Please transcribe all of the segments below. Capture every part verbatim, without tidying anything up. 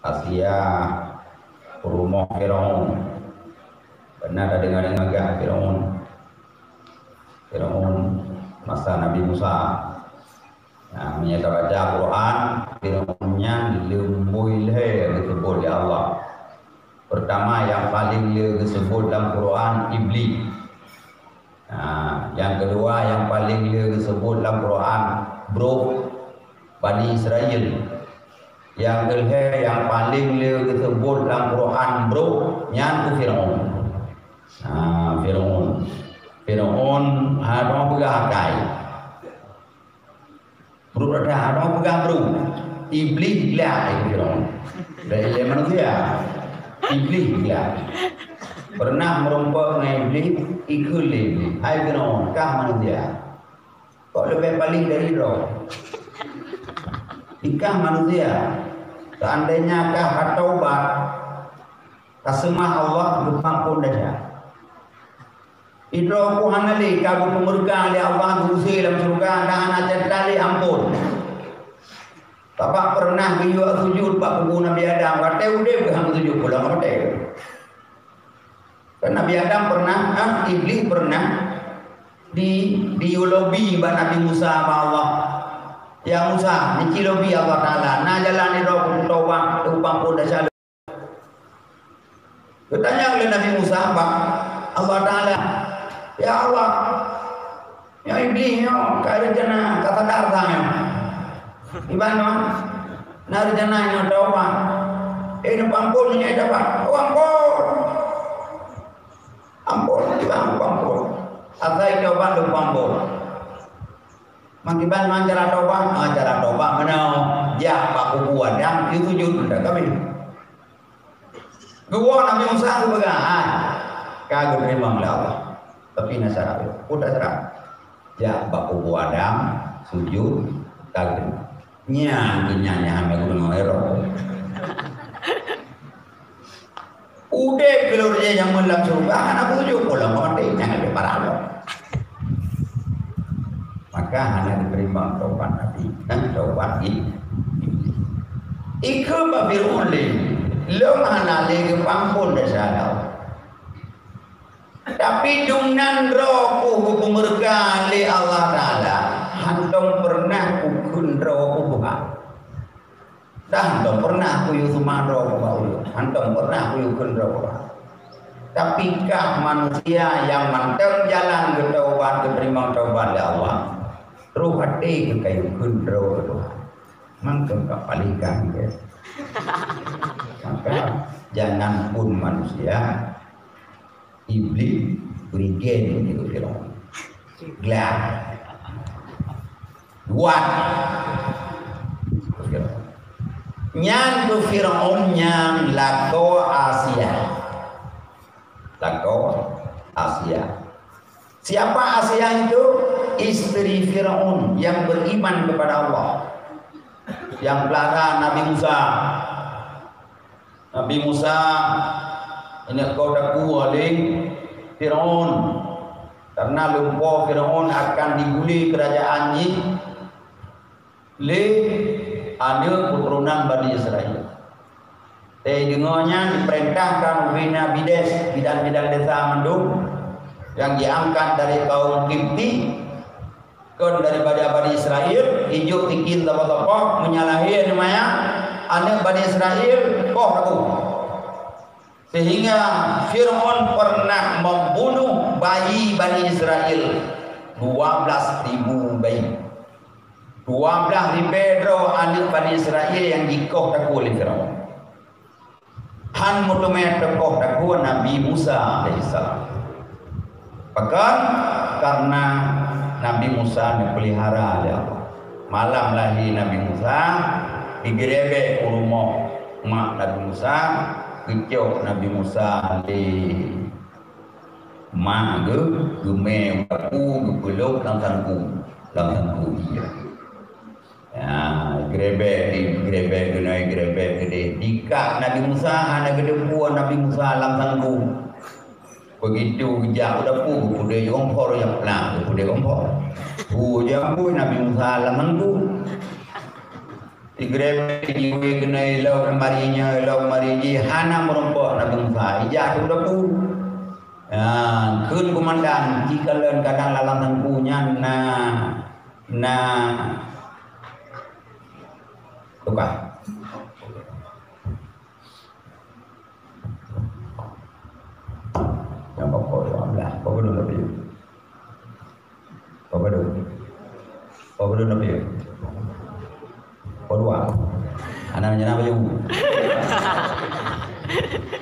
Asia, rumoh Firaun. Pernah tadeungoe-deungoe gah Firaun? Firaun masa Nabi Musa. Nah, meunyoe tabaca Quran, Firaun nyan leumboi lhée geuseubut lé Allah. Pertama, nyang paleng le geuseubut lam Quran, Iblih. Nah, nyang keudua, nyang paleng le geuseubut lam Quran, brok Bani Israel. Nyang keulhée, nyang paleng le geuseubut lam Quran, brok nyan keuh Firaun. Nah, Firaun. Firaun hana peugah akai. Brok dah hana peugah brok. Iblih glak, eh, Firaun. Dari ilée manusia. Iblih glak. Pernah meurumpok ngon Iblih, ikheun lé Iblih, "Hai Firaun, kah manusia. Kok leubeh paleng dari droe? Ikah manusia. Seandainya kah ka taubat, ka seumah Allah, geupeuampon desya. Idroe keuh hana lé, ka geupeumeureuka lé Allah, geuuse lam syeuruga, dan hana cerita lé ampon. Sabab pernah geuyue sujut bak kubu Nabi Adam, watée udeb geuham sujut pulang watée." Kan Nabi Adam pernah, ah, Iblih pernah di, di lobi bak Nabi Musa bak Allah. "Ya Musa, niki lobi Allah Taala, na jalan idroe keuh taubat, geupeuampon desya." Geutanyong lé Nabi Musa bak Allah Taala, "Ya Allah, nyoe Iblih nyoe ka rencana, ka sadar sa nyoe. Iban nyoe, na rencana nyoe taubat. Eh, neupeuampon nyoe taubat. Oh, ampon. Ampon, Iban, ampon. Asai taubat, neupeuampon." Meukiban ngon cara taubat, ah, cara taubat meunoe, jak bak kubu Adam, yue sujut keu kami. Geuwoe Nabi Musa geupeugah, "Hai, ka geuteurimong lé Allah. Tapi na syarat, peue syarat? Jak bak kubu Adam, sujut, ka geuteurimong." Nyan keuh nyan nyang hana geudeungoe Herod. Udeb keulheueh jih jameun lam syeuruga hana beujeuet pulang maté, nyan leubeh parah lom. Maka hana geuteurimong taubat Nabi, eh, taubat Iblih. Ikheun bak Firaun lé, lom hana lé geupeuampon desya Allah. Tapi dumnan droe keuh geupeumeureuka lé Allah Taala, hantom pernah kukheun droe keuh Tuhan. Dah hantom pernah kuyue seumah droe keuh bak ulôn, hantom pernah kuyue kheun droe keuh. Tapi kah manusia nyang mantong jalan geutaubat, geuteurimong taubat lé Allah, troh até keuh kayue kheun droe keuh Tuhan. Mantong ka palingkan keu. Maka janganpun manusia, Iblih bri gen keu Firaun. Glak. Kuat. Nyan keuh Firaun nyang lakoe Asia. Lakoe Asia. Siapa Asia itu? Istri Firaun yang beriman kepada Allah. Yang pelara Nabi Musa. Nabi Musa, ingat keu takue lé Firaun. Karena lumpoe Firaun akan diguli kerajaan jih lé aneuk keuturonan Bani Israel. Teudeungoe nyan dipeurintahkan ubé Nabi Des, bidan-bidan desya mandum nyang jiangkat dari kaum Kipti, kon daripada Bani Israel, ijok tikin saboh-saboh, meunyo lahé aneuk manyang, aneuk Bani Israel, koh takue. Sehingga Firaun pernah membunuh bayi Bani Israel, dua belas ribu bayi. Dua belas ribée droe aneuk Bani Israel nyang jikoh takue lé Firaun. Han meuteumé teukoh takue Nabi Musa alaihissalam. Pakon? Karena Nabi Musa neupeulihara lé Allah. Malam lahé Nabi Musa, digeurebek u rumoh mak Nabi Musa, geucok Nabi Musa lé mak geuh, geumé u dapu, geupeulop lam sangku, lam sangku ie. Ya, geurebek, geurebek keunoe, geurebek keudeh. Dikak Nabi Musa, hana geuteupeue Nabi Musa lam sangku. Begitu geujak u dapu, geupeudeh kompor nyang plah, geupeudeh kompor. Hu, jak amboi Nabi Musa lam sangku. Digreb, diwe keunoe, ilok lamari nyoe, ilok lamari jih, hana meurumpok Nabi Musa. Ijak tu dapu. Ya, kheun keumandan, jikalon kadang lam teungku nyan na, na tukang. Nyang bak po dua belas, po padum tapi. Po padum. Po padum tapi. Po dua. Anak menyerang baju.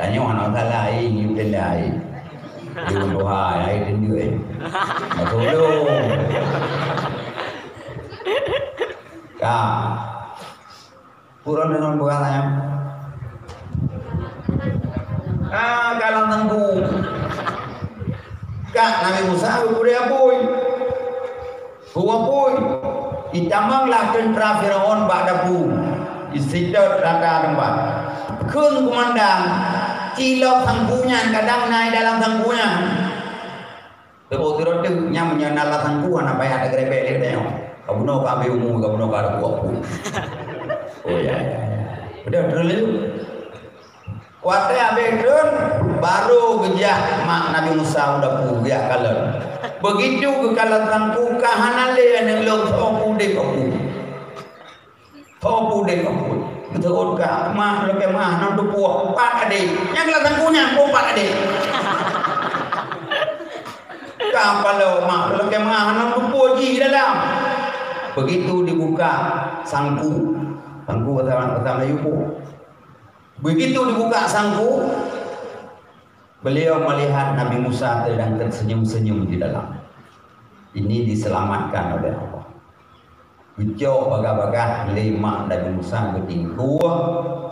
Tanya anak salah, eh, ni tenda, eh. Dia tuha, eh, tenda, eh. Masuk dulu. Ka. Pura deungon peugah nyan. Ah, ka lam teungku. Ka Nabi Musa geupeureulée apui. Geuapui. Itamong lah teuntra Firaun bak dapu. Isitot rata teumpat. Kheun keumandan, cilok teungku nyan kadang na dalam teungku nyan. Teuka sidroe teuk, nyan meunyoe na lam teungku hana payah tagerebek lé tanyoe. Kabunoe ka habéh umu, kabunoe ka ada kuak pun. Oh, ya, ya, ya. Udah, turun laju. Watée habéh turun, baru geujak mak Nabi Musa u dapu geujak kalon. Begitu geukalon teungku, ka hana lé aneuk lôn, soe udeb aku. Ho budek apui. Beutôi ka, mak lakée meuah ngon tupue, pat adé. Nyang lam teungku nyan pun pat adé. Ka paloe mak lakée meuah ngon tupue jih dalam. Begitu dibuka sangku. Sangku bahasa, bahasa Melayu pu. Begitu dibuka sangku, beliau melihat Nabi Musa sedang tersenyum-senyum di dalam. Ini diselamatkan oleh Allah. Geucok bagah-bagah lé mak Nabi Musa geutingkue,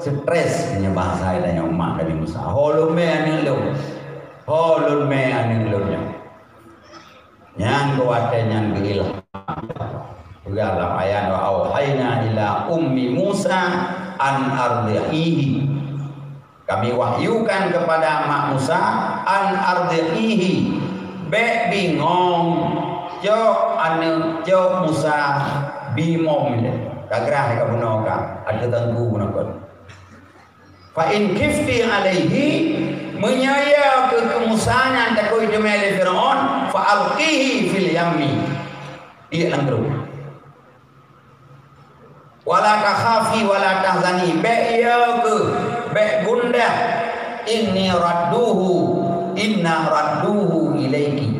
stres nyan bahasa tanyoe mak Nabi Musa. Ho lôn mé aneuk lôn. Ho lôn mé aneuk lôn nyoe. Nyan keu watée nyan geuilham. Peugah lam ayat, "Wa auhayna ila ummi Musa an ardhi'ihi." Kami wahyukan kepada mak Musa, an ardhi'ihi, bék bingong, cok aneuk, cok Musa bimom ilée. Ka grah ka bunoe ka, ateueh teungku bunoe kon. Fa in khifti alaihi, meunyoe ya keu, keu Musa nyan takot teumé lé Firaun, fa alqihi fil yammi. Iék lam krueng. Wala takhafi wala tahzani, bék ya keu, bék gundah. Inni radduhu, inna radduhu ilaiki.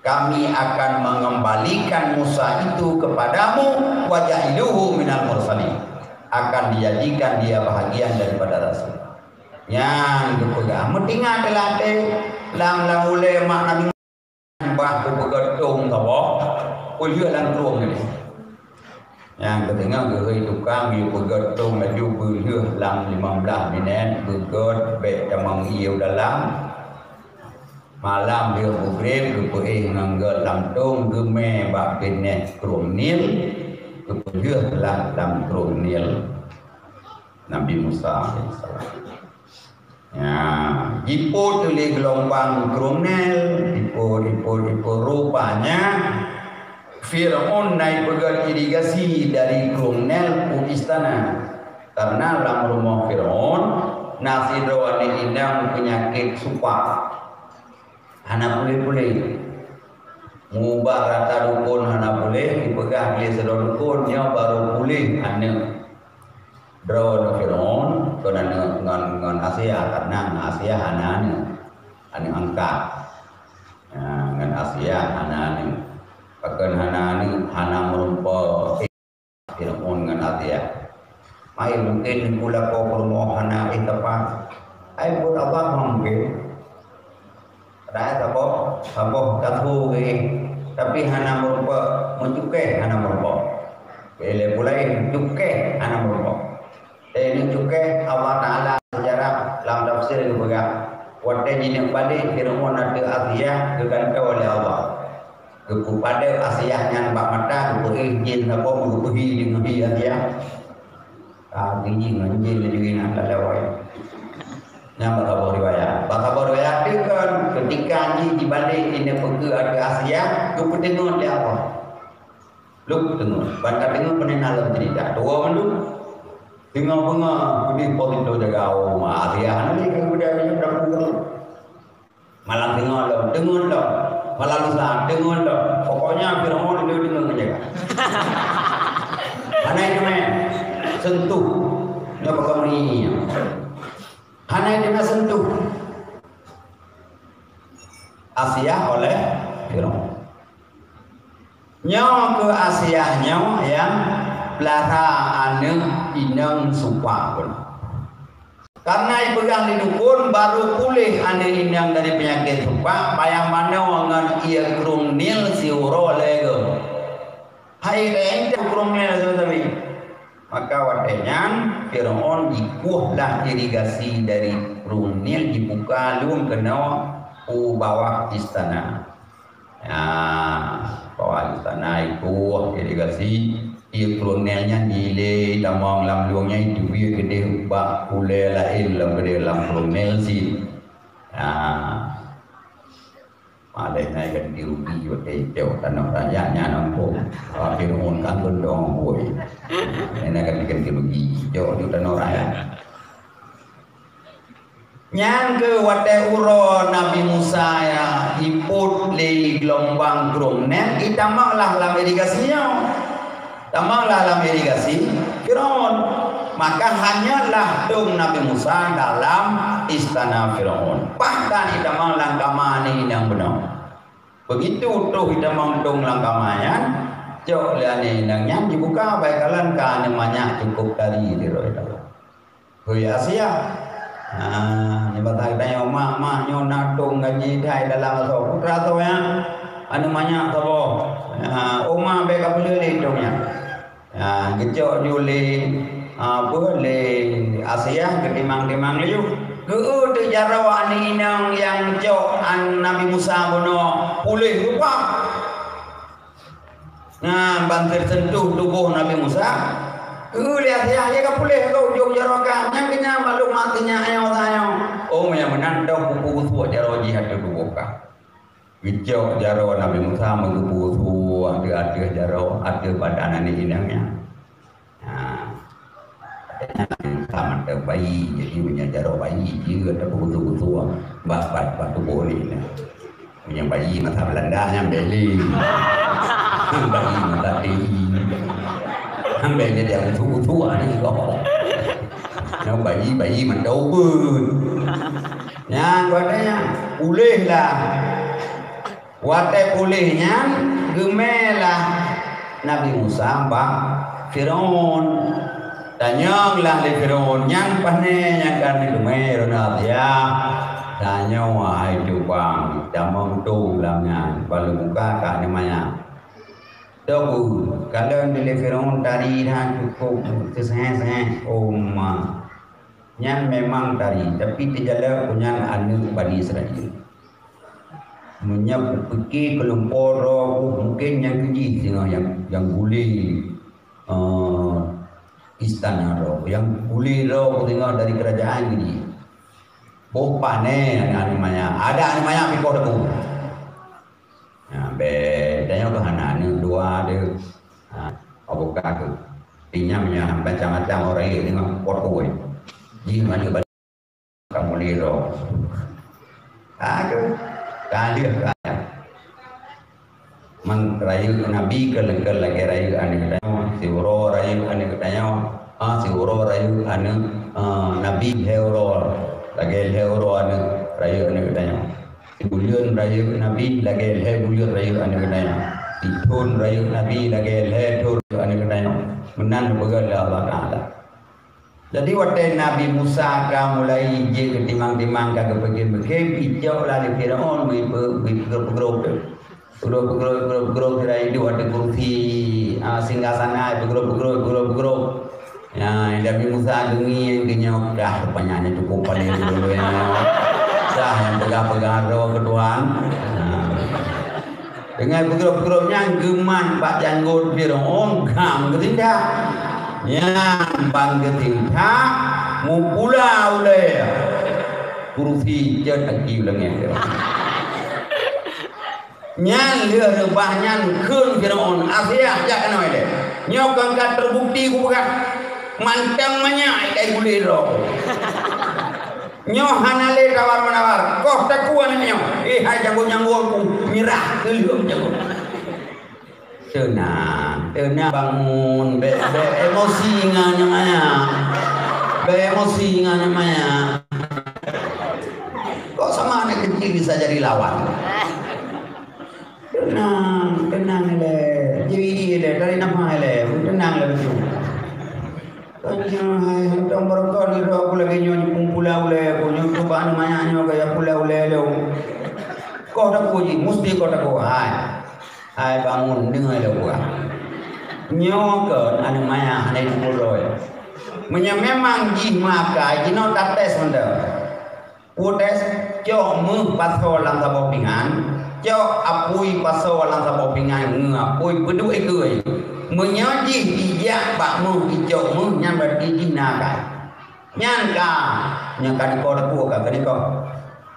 Kami akan mengembalikan Musa itu kepadamu, wa ja'iluhu minal mursalin. Akan dijadikan dia bahagian daripada rasul. Nyan geupeugah, meutingat teulatée lam, lam ulée mak Nabi Bah geupeugöt tông saboh, peulheueh lam krueng nyan. Nyang geuteungoh geuhôi tukang, geupeugöt tông laju peulheueh lam limong blaih minét, beugöt bék tamong ié u dalam. Malam lheueh meugreb geupeuéh ngon göt lam tông, geumé bak binéh krueng Nil, geupeulheueh lam, lam krueng Nil. Nabi Musa alaihissalam. Ya, jipôt lé geulumbang krueng Nil, jipôt, jipôt, jipôt. Rupanya Firaun na jipeugöt irigasi dari krueng Nil u istana. Karena lam rumoh Firaun na sidroe aneuk inong peunyakét supak. Hana puléh-puléh. Meuubat rata dukon hana puléh, jipeugah lé sidroe dukon, nyoe barô puléh aneuk. Droeneuh Firaun kon aneuk ngon, ngon Asia, karena ngon Asia hana aneuk, aneuk angkat. Nah, ngon Asia hana aneuk. Pakon hana aneuk, hana meurumpok Firaun ngon Asia. Mai mungkin ku lakoe peurumoh hana éh teupah. Ai buet Allah mungkin. Padahai saboh, saboh ka su geuéh, tapi hana meurumpok, meucukéh hana meurumpok. Ilée pulain, cukéh hana meurumpok. Lé nyoe cukéh, Allah Taala seujarah lam tafsir geupeugah, watée jineuk balek Firaun ateueh Asia geugantoe lé Allah. Geupeupadeb Asia nyan bak mata, geupeuéh jén saboh geupeuhi deungon hi Asia. Ka geuyue ngon jén laju inan lalawai. Nyan bak saboh riwayat. Bak saboh riwayat teuh kan, keutika jih jibalek ineuk peue ateueh Asia, geupeuteungeut lé Allah. Lôn deungoe, ban ka deungoe peuneuk na lôn cerita. Dua mandum. Teungoh beungoh, udeh po pintoe jaga, oh, ma, Asiah hana lé ka geubeudôh, ka geubeudôh. Malam teungoh lom, deungon lom. Malam lusa, deungon lom. Pokoknya Firaun itu deungon saja. Hana itu meh. Sentuh. Nyoe pakon ni. Hana itu meh sentuh. Asiah oleh Firaun. Nyoe keuh Asiah nyoe nyang peulara aneuëk inong supak. Karena ipeugah lé dukon, baru puléh aneuëk inong dari peunyakét supak, payah manoe ngon ié Krueng Nil siuroe lhée goe. Hai, entah Krueng Nil sabe-sabe. Maka watée nyan Firaun jikueh lah irigasi dari Krueng Nil, jibuka lom keunoe u bawah istana. Ya, bawah istana itu irigasi, ié Krueng Nil nyan dilée tamong lam lueng nyan, iteubiet keudeh bak ulée laén lam keudeh lam Krueng Nil cit. Ya. Malah nyan ganti rugi watée icok tanoh rakyat nyan ampôn. Firaun kan beuntong bui. Nyan ganti, ganti rugi, icok ju tanoh rakyat. Nyang keu watée uroe Nabi Musa ya ipot lé geulumbang Krueng Nil, itamong lah lam irigasi nyoe. Tamong lah lam irigasi Firaun. Maka hanyutlah tông Nabi Musa dalam istana Firaun. Bahkan itamong lam kama aneuëk inong bunoe. Begitu troh itamong tông lam kama nyan, cok lé aneuëk inong nyan jibuka, bak kalon ka aneuëk manyak cukup tari di roh. Hôi Asia. Ha, nibak that geutanyoe, "Mak, mak, nyoe na tông gaji that dalam asoe." Putra asoe nyan, aneuëk manyak saboh. Ha, "Oh, mak, bèk kapeuleueh lé tông nyan." Ha, geucok ju lé, ha, peue, lé Asia, geutimang-timang laju. Geu-eu teuh jaroe aneuëk inong nyang cok an Nabi Musa bunoe puléh rupa. Nyan ban teusentuh tuboh Nabi Musa, keu lé Asia, "Ka puléh kah ujong jaroe kah? Nyang keu nyan makhluk mak teuh nyan ayoe-ayoe." Oh, nyang meunan dong kupeugeusuek jaroe jih ateueh tuboh kah. Geucok jaroe Nabi Musa meugeupeusuek ateueh-ateueh jaroe, ateueh badan aneuëk inong nyan. Nah, ka mantong bayi, jadi meunyoe jaroe bayi, jeuet tapeugusu-gusu bak, bak, bak tuboh lé nyan. Meunyoe bayi masa Beulanda nyan bèk lé. Bayi masa T I. Nyan bèk lé, dia gusu-gusu aneuk nyoe. Nyoe bayi, bayi mantong ubeut. Nyan, watèe nyan, puléh lah. Watèe puléh nyan, geumè lah Nabi Musa bak Firaun. Tanyong lah lé Firaun, "Nyan pané nyang ka neugeumè droeneuh Asia?" Tanyoe, "Hai cubang, tamong tông lam nyan, bak lôn buka ka aneuëk manyak." Toh bu, kalon dilèe Firaun tari that cukôp teuseuhé-seuhé, oh ma. Nyan memang tari, tapi teujalak keu nyan aneuëk Bani Israel. Meunyoe pike keu lumpoe droe, mungken nyang keujih singoh nyang, nyang gulé, eh, istana droe, nyang gulé droe singoh dari keurajaan keujih. Boh pané aneuëk manyak, adak aneuëk manyak pih boh dapu. Nah, bèk, tanyoe keuh hana aneuëk dua deuh. Ha, buka keuh. Ingat meunyoe macam-macam orang lain ngon pot kueh. Jih mana balik kamu liro. Ha, tu. Ka lheueh ka. Mang rayeuk Nabi keu-keu lagèe rayeuk aneuëk tanyoe, siuroe rayeuk aneuëk tanyoe, ha, siuroe rayeuk aneuëk, ha, Nabi lhèe uroe, lagèe lhèe uroe aneuëk rayeuk aneuëk tanyoe. Sibuleuen rayeuk Nabi lagèe lhèe buleuen rayeuk aneuëk geutanyoe. Sithon rayeuk Nabi lagèe lhèe thon rayeuk aneuëk geutanyoe. Meunan geupeugah lé Allah Taala. Jadi, watèe Nabi Musa ka mulai jeuet keu timang-timang, ka geupeukem-peukem, icok lah lé Firaun, geupeu-, geupeugrôp-peugrôp. Peugrôp-peugrôp, peugrôp-peugrôp, sira iduek ateueh kursi, ah, singgasana, peugrôp-peugrôp, peugrôp-peugrôp. Ya, Nabi Musa geungieng, geunyok, "Dah, rupanya nyoe cukup paléng dulu nyoe. Dah, nyang peugah-peugah droe keu Tuhan." Nah. Deungon peugrôp-peugrôp nyan geumat bak janggot Firaun, gam geutindak. Nyan ban geutindak, meupula ulèe. Kursi jeuet aki u langèt. Nyan lheueh reubah nyan kheun Firaun, "Asiah, jak keunoe ilèe. Nyoe kon ka teubukti kupeugah, mantong manyak ikai gulé droe." Nyoe hana lé tawar-menawar. Koh takue aneuk nyoe. Eh, hai janggot-janggot ku, mirah teuleueng janggot. Teunang, teunang bangun. Bèk, bèk emosi ngon nyoe maya. Bèk emosi ngon nyoe maya. Kok sama aneuk kecil bisa jadi lawan? Teunang, teunang ilèe. Jiwi ilèe, tarék nafah ilèe. Teunang ilèe beutôi. Kan nyoe hai, hantom barokon nyoe aku lagèe nyoe nyepung pula ulèe aku, nyoe cuba aneuk manyak nyoe gaya pula ulèe lôn. Koh takue jih, musti koh takue hai. Hai bangun, deungö lé buah. Nyoe kon aneuk manyak hana jipeureulèe. Meunyoe memang jih meuakai, jinoe tates mantong. Peue tes, cok méuh pasoe lam saboh pingan, cok apui pasoe lam saboh pingan ngon apui peuduek ikeue. Meunyoe jih jijak bak méuh, jicok méuh, nyan berarti jih na akai. Nyan ka, nyan ka dikoh takue ka, ka dikoh.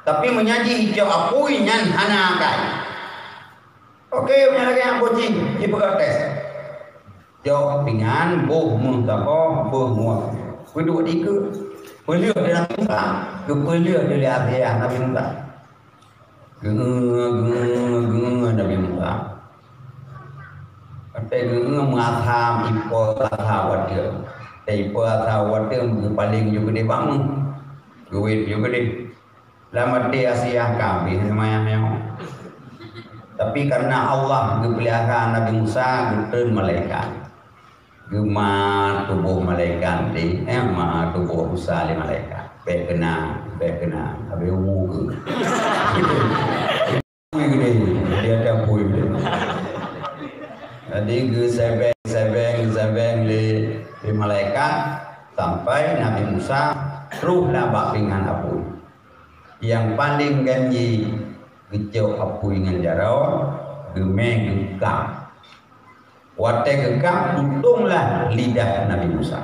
Tapi meunyoe jih jicok apui, nyan hana akai. Oke, meunyoe lagèe nyan boh jih, jipeugah tes. Cok pingan, boh méuh saboh, boh muet. Peuduek dikeue. Peulheueh di Nabi Musa. Geupeulheueh di Nabi Musa. Geungeue, geungeue, geungeue Nabi Musa. Watèe geungeue meuasam ipo asa watèe. Watèe ipo asa watèe geupaleng ju keudéh bak méuh. Geuwét ju keudéh. Lam até Asiah ka habéh nyoe maya nyoe. Tapi karena Allah geupeulihara Nabi Musa, geutreun malaikat. Geuma tuboh malaikat di, eh, ma tuboh Musa lé malaikat. Bèk keunang, bèk keunang. Habéh umu keu. Apui geudéh, di até apui geudéh. Jadi geusèbeng, sèbeng, sèbeng lé, lé malaikat sampai Nabi Musa troh lam bak pingan apui. Nyang paleng ganjé geucok apui ngon jaroe, geumè geukab. Watèe geukab, tutonglah lidah Nabi Musa.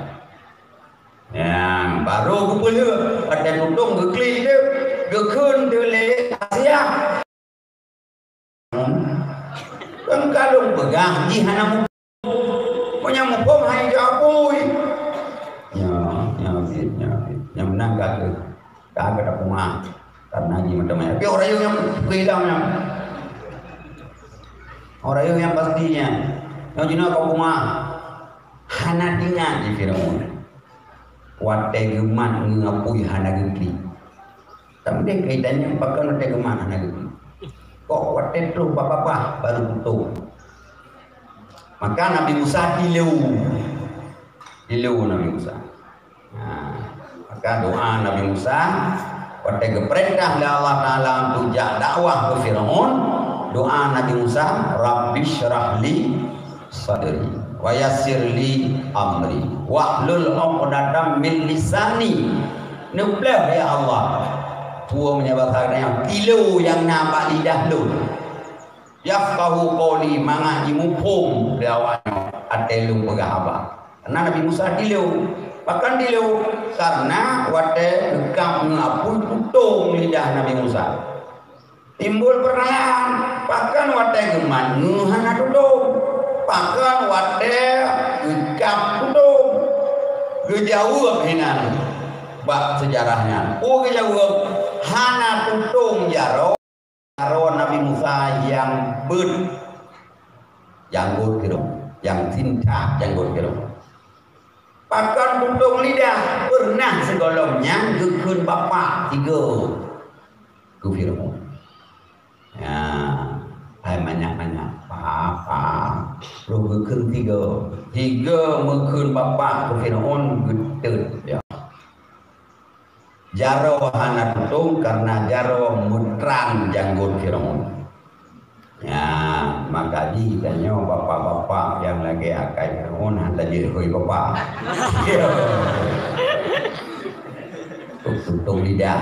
Nyan, barô geupeulheueh, watèe tutong geuklik teuk, geukheun teuk lé Asiah. Kan ka lôn peugah jih hana muphom. Meunyoe muphom hai jaweueb apui. Nyoe, nyoe, nyoe, nyoe meunan ka keuh. Ka keuh tapeugah. Karena jih mantong maya. Tapi ureueng nyang peuhilang nyan. Ureueng nyang pasti nyan. Nyoe jinoe ka peugah. Hana teuingat jih Firaun. Watèe geumat ngon apui hana geuklik. Tapi deh kaitan nyan pakon watèe geumat hana geuklik. Kok watèe troh bak babah baru tutong. Maka Nabi Musa tileue. Tileue Nabi Musa. Nah, maka doa Nabi Musa, watèe geupeurintah lé Allah Taala untuk jak dakwah keu Firaun, doa Nabi Musa, "Rabbisyrah li sadri, wa yassir li amri, wahlul 'uqdatam min lisani." Neupeuleueh, ya Allah, peue meunyoe basa geutanyoe, tileue nyang na bak lidah lôn. Yafqahu qauli, mangat jimuphom lé awaknyan até lôn peugah haba. Karena Nabi Musa tileue. Pakon tileue? Karena watèe geukab ngon apui tutong lidah Nabi Musa. Timbul peurtanyaan, pakon watèe geumat ngon hana tutong? Pakon watèe geukab tutong? Geujaweueb hinan bak seujarah nyan. Peue geujaweueb? Hana tutong jaroe. Jaroe Nabi Musa nyang beuet janggot Firaun, nyang sintak janggot Firaun. Pakon tutong lidah, peureunah sigohlom nyan geukheun bapak tiga keu Firaun. Ya, hai manyak-manyak, "Papa," roh geukheun tiga. Tiga meukheun bapak keu Firaun geutet, ya. Jaroe hana tutong karena jaroe meutran janggot Firaun. Ya, maka jih tanyoe bapak-bapak nyang lagèe akai Firaun hana jeuet hôi bapak. Tutong lidah.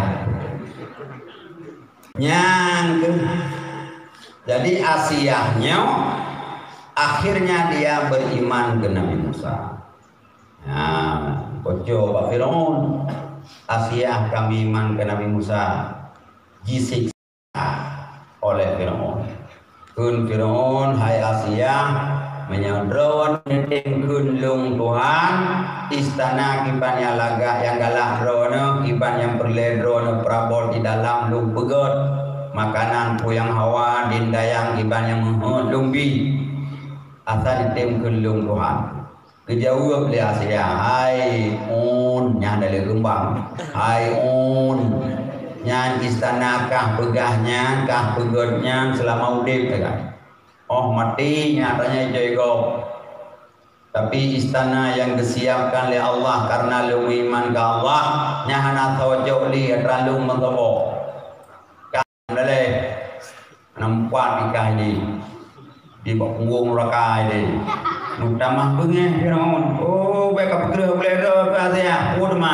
Nyang keu-, jadi Asiah nyoe akhirnya dia beriman ke Nabi Musa. Nah, boco bak Firaun, Asiah ka meuiman keu Nabi Musa, jisiksa oleh Firaun. Kheun Firaun, "Hai Asiah, meunyoe droeneuh neutem kheun lôn Tuhan, istana kiban nyang lagak nyang galak droeneuh, kiban nyang peureulée droeneuh peurabot di dalam lôn peugét, makanan peue nyang hawa, dindayang kiban nyang meuheuet lôn bi, asai neutem kheun lôn Tuhan." Geujaweueb lé Asiah, "Hai Un," nyan dari Rembang, "Hai Un, nyan istana kah peugah nyan, kah peugét nyan seulama udeb sagai. Óh maté nyan tanyoe jai gob. Tapi istana nyang geusiapkan lé Allah kareuna lôn meuiman keu Allah, nyan hana cocok lé atra lôn meukeubah." Daleh, nampak nikah ini di bak punggong neraka ini. Meutamah beungéh Firaun. Oh, bék ka peukreuh ulée droe keu Asiah. Oh, teuma.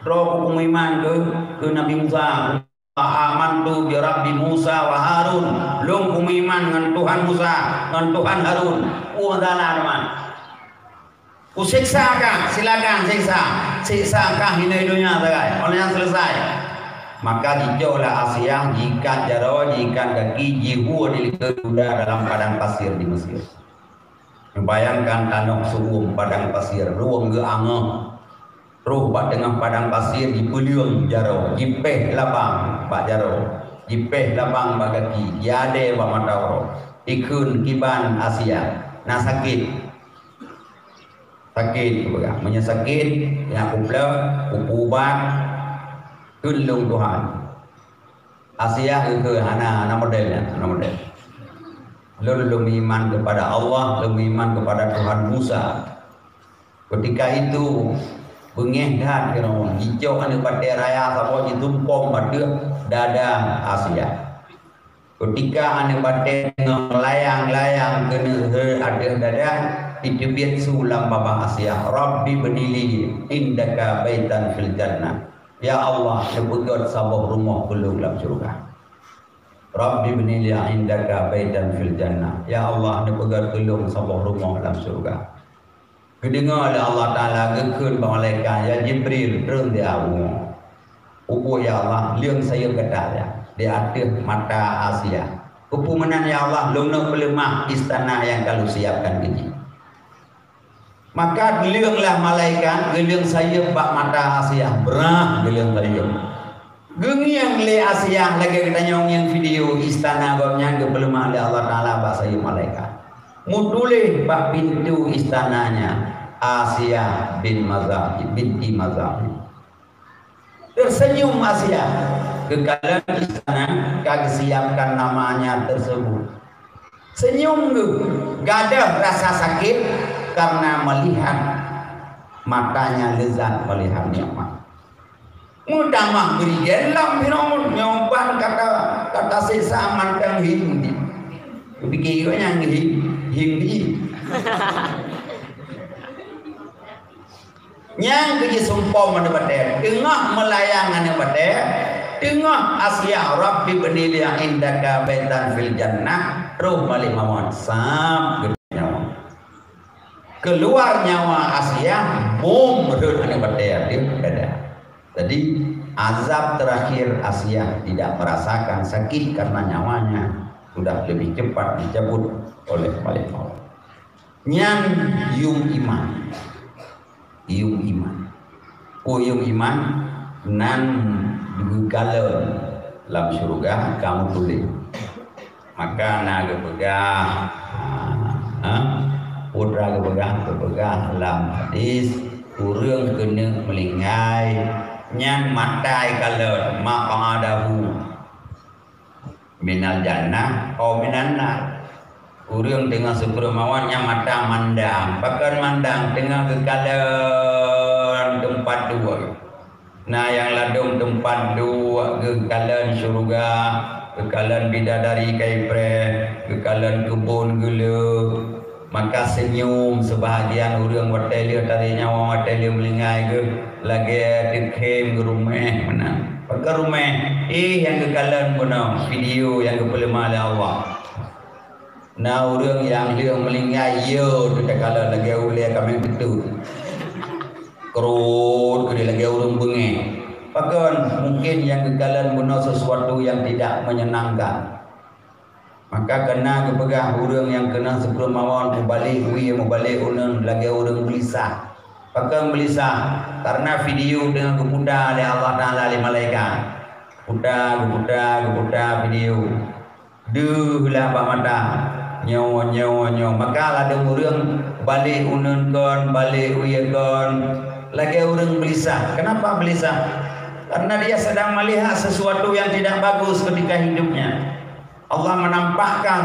Droe ku meuiman keu, keu Nabi Musa. "Amantu bi Rabbi Musa wa Harun." Lôn ku meuiman ngon Tuhan Musa, ngon Tuhan Harun. Oh, salah teuma. Kuseksa kah, silakan seksa. Seksa kah hinoe donya sagai. Óh lheueh nyan selesai. Maka jicok lé Asiah, jiikat jaroe, jiikat gaki, jihue di likot Yahuda dalam padang pasir di Mesir. Bayangkan tanoh siuem padang pasir, ruweueng geuh angeuh. Troh bak teungoh padang pasir, jipeuleueng jaroe, jipéh labang bak jaroe, jipéh labang bak gaki, jiadée bak mata uroe. Jikheun kiban Asiah, "Na sakét." "Sakét," kupeugah. "Meunyoe sakét, nyak kuplôh, kupeuubat, kheun lôn Tuhan." Asiah geukheun, "Hana, hana model nyan, hana model. Lôn, lôn meuiman keupada Allah, lôn meuiman keupada Tuhan Musa." Keutika itu, beungéh that Firaun, jicok aneuk batée raya saboh, jitumpom ateueh dada Asiah. Keutika aneuk batée teungoh layang-layang keuneuk rhot ateueh dada, jiteubiet su lam babah Asiah, "Rabbi bni li indaka baitan fil jannah." "Ya Allah, neupeugét saboh rumoh keu lôn lam syeuruga." "Rabbi bni li indaka baitan fil jannah." "Ya Allah, neupeugét keu lôn saboh rumoh lam syeuruga." Geudeungoe lé Allah Taala geukheun bak malaikat, "Ya Jibril, treun di abu." "Peue, ya Allah?" "Leueng sayeuep gata, ya, di ateueh mata Asiah." "Peue meunan, ya Allah?" "Lôn neuk peuleumah istana nyang ka lôn siapkan keu jih." Maka geuleueng lah malaikat, geuleueng sayeuep bak mata Asiah, brah geuleueng sayeuep. Geungieng lé Asiah lagée geutanyoe ngieng video istana gobnyan geupeuleumah lé Allah Taala bak sayeuep malaikat. Meutuléh bak pintoe istana nyan, "Asiah bin Mazahim, binti Mazahim." Teuseunyum Asiah, geukalon istana ka geusiapkan namanya tersebut. Seunyum geuh, gadôh rasa sakét kareuna meulihat matanya leuzat meulihat nikmat. Meutamah beurigée lom Firaun, nyoe ban ka ta-, ka taseksa mantong him di. Kupike nyan him, him di. Nyang keu jisumpom aneuk batée, teungoh meulayang aneuk batée, teungoh Asiah, "Rabbi bni li indaka baitan fil jannah," troh malée mawöt, sab geutanyoe. Keuluar nyawa Asiah, bom rhot aneuk batée ateueh dada. Jadi, azab terakhir Asiah tidak merasakan sakit karena nyawanya sudah lebih cepat dicabut oleh malaikat maut. Nyan yuem iman. Yuem iman. Peue yuem iman? Nan geukalon lam syeuruga ka meutuléh. Maka na geupeugah, ha, ha? Peue na geupeugah, geupeugah lam hadis, ureuëng keuneuk meuninggai, nyan mata ikalon, maq'adahu minal jannah au minan nar. Ureuëng teungoh seukreuem awak nyan mata mandang. Pakon mandang? Teungoh geukalon teumpat duek. Na nyang ladôm teumpat duek, geukalon syeuruga, geukalon bidadari ka ipreh, geukalon keubon geuleu. Maka seunyum seubahagian ureuëng watée lheueh tarék nyawa, watée lheueh meuninggai geuh, lagée teukhém geuruméh meunan. Pakon ruméh? Éh, nyang geukalon bunoe, video nyang geupeuleumah lé Allah. Na ureuëng nyang lheueh meuninggai, yo teukalon lagée ulée kaméng teuteuek. Keurot keudeh lagée ureuëng beungéh. Pakon? Mungkin nyang geukalon bunoe sesuatu yang tidak menyenangkan. Maka keunan geupeugah ureuëng nyang keunan sikureueng mawöt mubalek wie, mubalek uneun lagée ureuëng beulisah. Pakon beulisah? Karena video teungoh geuputa lé Allah Taala lé malaikat. Puta, geuputa, geuputa video. Deuh lah bak mata. Nyoe, nyoe, nyoe. Maka ladôm ureuëng balek uneun kon, balek wie kon. Lagée ureuëng beulisah. Kenapa beulisah? Karena dia sedang melihat sesuatu yang tidak bagus ketika hidupnya. Allah menampakkan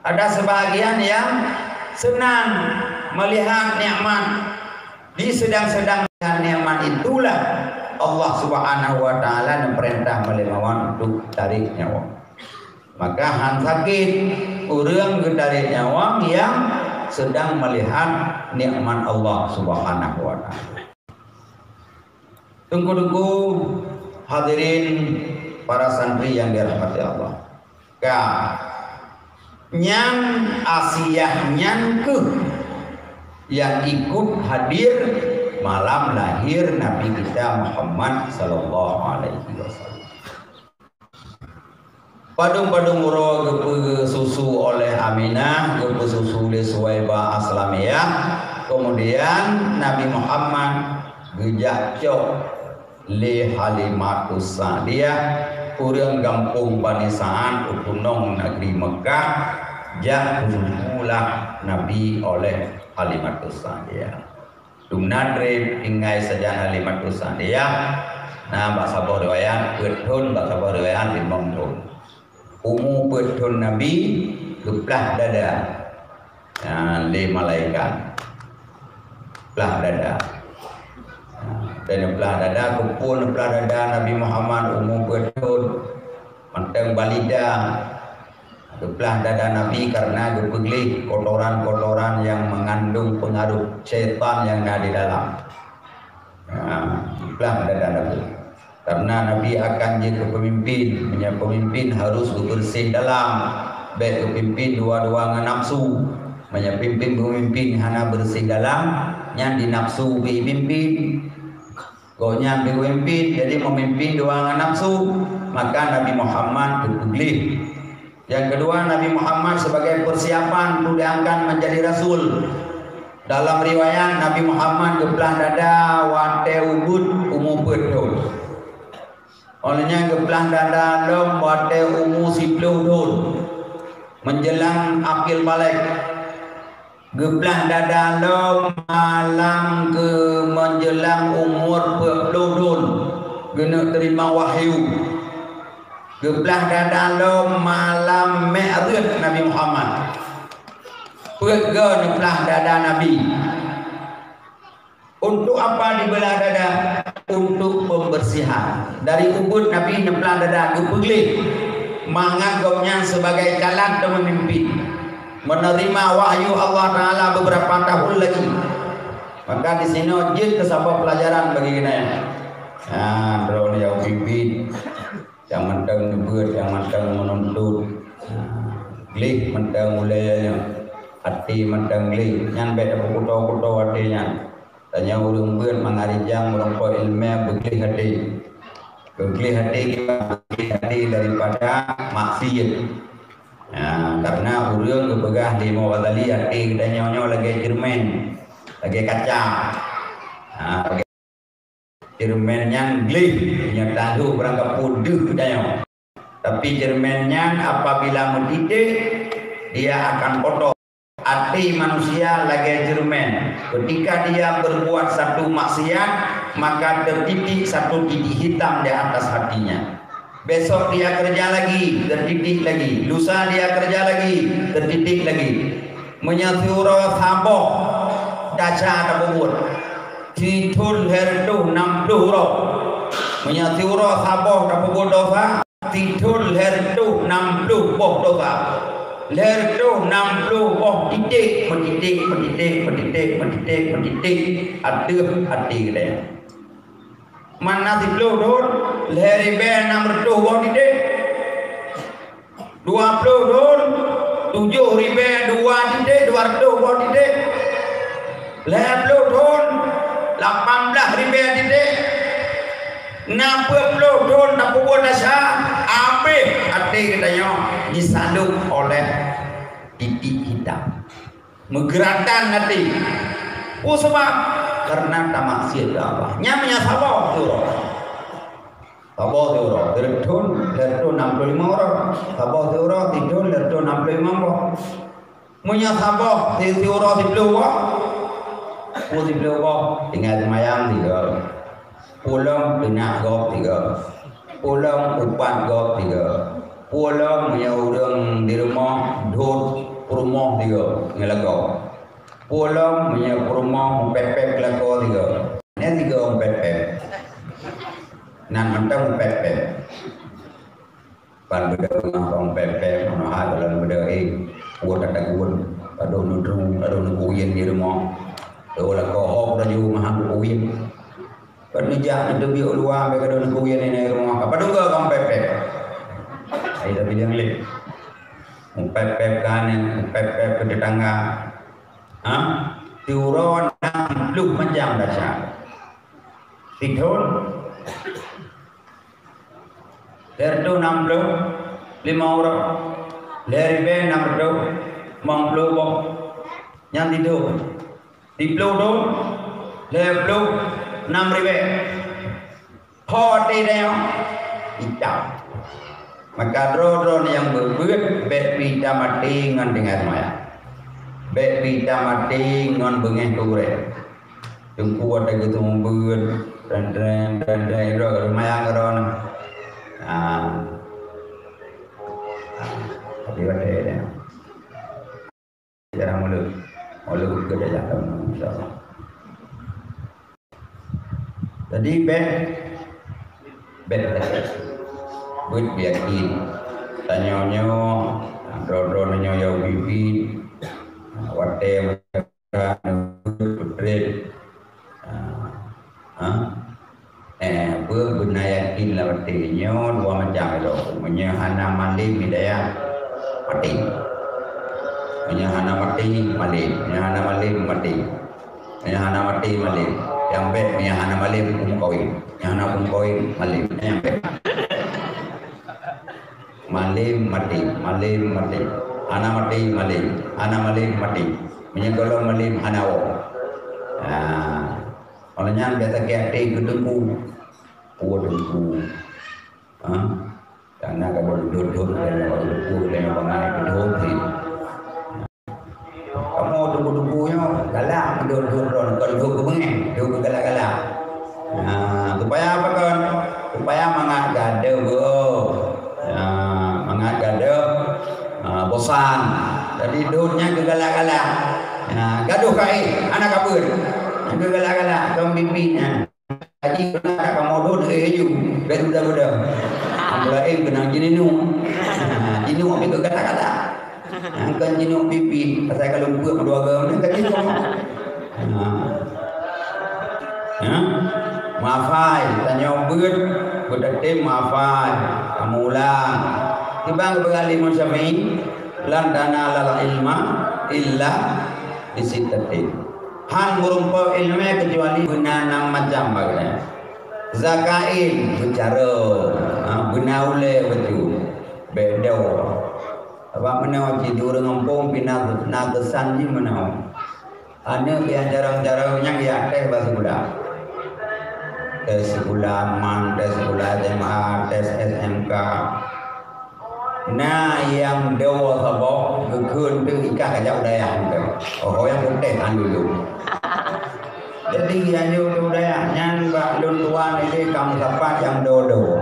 ada sebahagian yang senang melihat nikmat. Di sedang-sedang melihat nikmat itulah Allah Subhanahu wa Taala neupeurintah malaikat mawöt untuk tarék nyawa. Maka han sakét ureuëng geutarek nyawa nyang sedang melihat nikmat Allah Subhanahu wa Taala. Teungku-teungku, hadirin para santri yang dirahmati Allah. Ka, nyan Asiah nyan keuh yang ikut hadir malam lahir Nabi kita Muhammad sallallahu alaihi wasallam. Padum-padum uroe geupeususu oleh Aminah, geupeususu lé Suwaibah Aslamiyah, kemudian Nabi Muhammad geujak cok lé Halimatus Sa'diyah, ureuëng gampông Bani Sa'ad, u gunong negeri Mekkah, jak peususulah Nabi oleh Halimatus Sa'diyah. Dumnan treb tinggai sajan Halimatus Sa'diyah. Na bak saboh riwayat peuet thon, bak saboh riwayat limong thon. Umu peuet thon Nabi geuplah dada, ha, lé malaikat. Plah dada. Ha, dan plah dada, keupeue plah dada Nabi Muhammad umu peuet thon. Mantong balida. Geuplah dada Nabi karena geupeugleh kotoran-kotoran yang mengandung pengaruh syaitan yang na di dalam. Ha, geuplah dada Nabi. Karena Nabi akan jeuet keu peumimpin. Meunyoe peumimpin harus geubeureuséh dalam. Bék geupimpin dua-dua ngon nafsu. Meunyoe pimpin peumimpin hana beureuséh dalam, nyan di nafsu geupimpin. Gobnyan peumimpin, jadi meumimpin dua ngon nafsu, maka Nabi Muhammad geupeugleh. Yang kedua, Nabi Muhammad sebagai persiapan untuk diangkat menjadi rasul. Dalam riwayat, Nabi Muhammad geuplah dada watée ubit umu peuet thon. Óh lheueh nyan geuplah dada lom watée umu siplôh thon, menjelang akil baligh. Geuplah dada lom malam keu menjelang umur peuet ploh thon, geuneuk teurimong wahyu. Geuplah dada lom malam Mi'raj Nabi Muhammad. Peuet goe neuplah dada Nabi. Untuk apa dibeulah dada? Untuk pembersihan. Dari ubit Nabi neuplah dada geupeugleh mangat gobnyan sebagai calon peumimpin, menerima wahyu Allah Taala beberapa tahun lagi. Maka di sinoe jeuet keu saboh pelajaran bagi geutanyoe. Ha, droeneuh nyang pimpin, nyang mantong neubeuet, nyang mantong meununtut. Ha, gleh mantong ulée nyoe, até mantong gleh. Nyan bék tapeukuto-kuto até nyan. Tanyoe ureuëng beuet mangat rijang meureumpok iéleumé beugleh até. Beugleh até kiban? Beugleh até daripada maksiet. Nah, karena ureuëng geupeugah lé Imam Ghazali até geutanyoe nyoe lagée ceureumen, lagée kaca. Nah, lagée ceureumen nyan gleh, nyan tahu barang kapeue deuh geutanyoe. Tapi ceureumen nyan apabila meutiték, dia akan kotor. Até manusia lagée ceureumen. Ketika dia berbuat satu maksiat, maka tertitik satu titik hitam di atas hatinya. Besok dia kerja lagi, tertitik lagi. Lusa dia kerja lagi, tertitik lagi. Meunyoe siuroe saboh desya tapeubuet, sithon lhée reutôh nam ploh uroe. Meunyoe siuroe saboh tapeubuet desya, sithon lhée reutôh nam ploh boh desya. Lhée reutôh nam ploh boh titék, meutiték, meutiték, meutiték, meutiték, meutiték ateueh até geutanyoe. Man na siploh thon, lhée ribée nam reutôh boh titék. Dua ploh thon, tujoh ribée dua titék, dua reutôh boh titék. Lhée ploh thon, lapan blaih ribée titék. Na peuet ploh thon tapeubuet desya, habéh até geutanyoe jisalub oleh titik hitam. Meugeuratan até. Peue sabab? Karena tamaksiet keu Allah. Nyan meunyo saboh siuroe. Saboh siuroe, sireutôh, sireutôh nam ploh limong uroe. Saboh siuroe, sithon, sireutôh nam ploh limong boh. Meunyo saboh, si-, siuroe siploh boh. Peue siploh boh? Tinggai seumayang sigoe. Peue lom teunak gob sigoe. Peue lom upat gob sigoe. Peue lom meunyo ureuëng di rumoh, dhot peurumoh sigoe ngon lagoe. Peue lom meunyo peurumoh meupéb-péb lakoe sigoe. Nyan sigoe meupéb-péb. Nan mantong meupéb-péb. Ban beudôh ngon ureuëng pép-pép, meunoe hai gohlom beudôh, eh, buet that tagun, padub neutru, padub neukuyuen di rumoh. Teuh lakoe ho padub jeuet meuhan neukuyuen. Kon neujak neuteubiet u luwa, bèk padub neukuyuen di rumoh. Padub goe ureuëng pép-pép. Hai tapi jangan lé. Meupép-pép keu aneuk, meupép-pép keu teutangga. Ha? Siuroe nam ploh macam desya. Sithon. Lhèe reutôh nam ploh limong uroe, lhèe ribèe nam reutôh limong ploh boh. Nyan sithon. Siploh thon, lhèe ploh nam ribèe. Ho até tanyoe itam. Maka droe-droe nyang beuet-beuet, bèk pih tamaté ngon tinggai seumayang. Bèk pih tamaté ngon beungèh keu gurèe. Teungku watèe geuseumeubeuet, tren-tren, tren-tren, droe ka seumayang keudroe. Ah. Ah, tapi watèe dia. Jarang mulut. Mulut ke dalam, insya Allah. Jadi, bèk, bèk, bèk. Beuet yakin. Tanyoe nyoe, droe-droe nyoe ya bibi. Watèe Putret. Ha? Ha? Eh, beuna yakin lam até nyoe dua macam lom. Meunyoe hana malem hidayah, maté. Meunyoe hana maté, malem. Meunyoe hana malem, maté. Meunyoe hana maté, malem. Nyang bèk, meunyoe hana malem, kumeukawen. Meunyoe hana kumeukawen, malem. Nyang bèk. Malem maté, malem maté. Hana maté, malem. Hana malem, maté. Meunyoe gohlom malem, hana woe. Ha. Oleh nyan, biasa keu até keu teungku. Peue teungku? Ha? Karena ka deuh-deuh, ka deuh-deuh, ka deuh-deuh, bangai keu deuh-deuh. Kamoe teungku-teungku nyoe galak meudeuh-deuh droe, kon deuh keu beungèh, deuh keu galak-galak. Nah, supaya apa kon? Supaya mangat gadôh geuh. Nah, mangat gadôh, ah, bosan. Jadi deuh nyan keu galak-galak. Nah, gadôh ka éh, hana ka beuet. Nyan keu galak-galak, kon bibi nyan. Haji pernah kamoe dot, eh, ju, bèk duda-duda. Apalagi keunong jininuk. Ha, jinuk ambil kata-kata. Ha, kon jinuk pipi, pasal kalau buet dua agam ni, kan jinuk. Ha. Ha? Mafai, tanyoe beuet, beuet até mafai. Kamoe ulang. Kiban geupeugah lé Imam Syafi'i, "Lan tanalul ilma illa bisittatin." Han meurumpok ileumèe keucuali beuna nam macam bagoe. Zakain beucara, ha, beuna ulèe bacut, bèk dua. Sabab meunoe cit ureueng gampông pih na, na keusan jih meunoe. Aneuk nyang carông-carông nyan geujak tes bak sikula. Tes sikula man, tes sikula S M A, tes S M K. Na nyang dua saboh geukheun teuh ikah kajak u dayah teuh. Oh, nyang putih kan dulu. Jadi, nyang jok u dayah nyan bak lôn tuan lé ka meusapat nyang dua-dua.